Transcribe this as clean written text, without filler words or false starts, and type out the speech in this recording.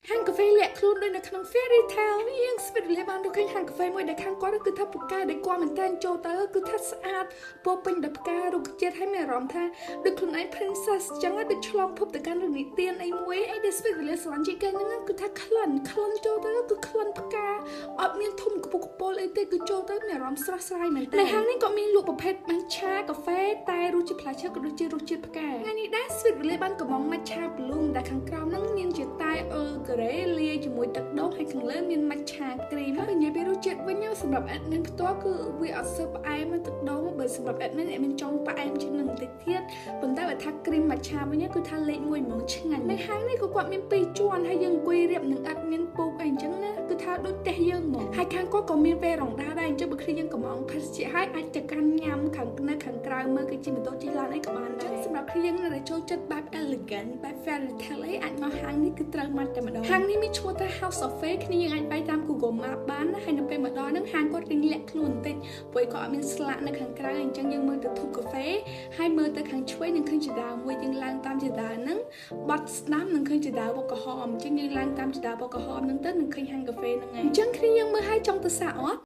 ហាងកាហ្វេលាក់ខ្លួនដូចនៅក្នុង fairy tale យើងស្វិតវេលាបានរកឃើញហាងកាហ្វេមួយដែលខាងគាត់គឺថាពូកែដែលគាត់មែនតើចូលទៅគឺថាស្អាតពោពេញដោយផ្ការុក្ខជាតិហើយមានអារម្មណ៍ថាដូចខ្លួនឯង princess ចឹងដូចឆ្លងភពទៅកាន់រឿងនិទានអីមួយអីដែលស្វិតវេលាស្រឡាញ់ជាងគេហ្នឹងគឺថាក្លិនក្លិនចូលទៅគឺក្លិនផ្កាអត់មានធំកពុកកពលអីទេគឺចូលទៅមានអារម្មណ៍ស្រស់ស្រាយមែនតើនៅហាងនេះក៏មានលក់ប្រភេទបានឆាកាហ្វេតែរសជាតិផ្លែឈើក៏ដូចជារសជាតិផ្កាថ្ងៃនេះដែរស្វិតវេលាបានកំង matcha bloom ដែលខាងក្រោមហ្នឹងមានជាតែ Earl Grey លាយជាមួយទឹកដូងហើយខាងលើមាន matcha cream ហើយនិយាយពីរសជាតិវិញសម្រាប់ admin ផ្ទាល់គឺវាអត់សូវផ្អែមទឹកដូងបើសម្រាប់ admin admin ចង់ផ្អែមជាងនឹងបន្តិចទៀតប៉ុន្តែបើថា cream matcha វិញគឺថាលេខ1ហ្មងឆ្ងាញ់នៅហាងនេះក៏គាត់មានពីរជាន់ហើយយើងអង្គុយរៀបនឹង admin ពូកអីអញ្ចឹងណាគឺថាដូចផ្ទះយើងហ្មងហើយខាងគាត់ក៏មានវេរ៉ង់ដាដែរអញ្ចឹងបើគ្នាយើងកំងភេសជ្ជៈហើយអាចទៅកាន់ញ៉ាំខាងនៅខាងក្រៅមើលគឺជាម៉ូតូជិះឡានអីក៏បានដែរសម្រាប់គ្នាយើងនៅដែលចូលចិត្តបែប elegant បែប fairy tale អីអាចមកហាងនេះគឺត្រូវមកតែម្ដងហាងនេះមានឈ្មោះថា House of Fae គ្នាយើងអាចបាយតាម Google Map បានណាហើយនៅពេលមកដល់ហ្នឹងហាងគាត់រៀងលាក់ខ្លួនបន្តិចព្រោះគាត់អត់មានស្លាកនៅខាងក្រៅអញ្ចឹងយើងមើលទៅធូបកាហ្វេហើយមើលទៅខាងឆ្វេងនឹងឃើញជណ្ដើរមួយយើងឡើងតាមជណ្ដើរហ្នឹងបត់ស្ដាំនឹងឃើញជណ្ដើរពណ៌ក្រហមអញ្ចឹងយើងឡើងតាមជណ្ដើរពណ៌ក្រហមហ្នឹងទៅនឹងឃើញហាងកាហ្វេហ្នឹងឯងអញ្ចឹងគ្នាយើងមើលឲ្យចង់ទៅសាកអត់?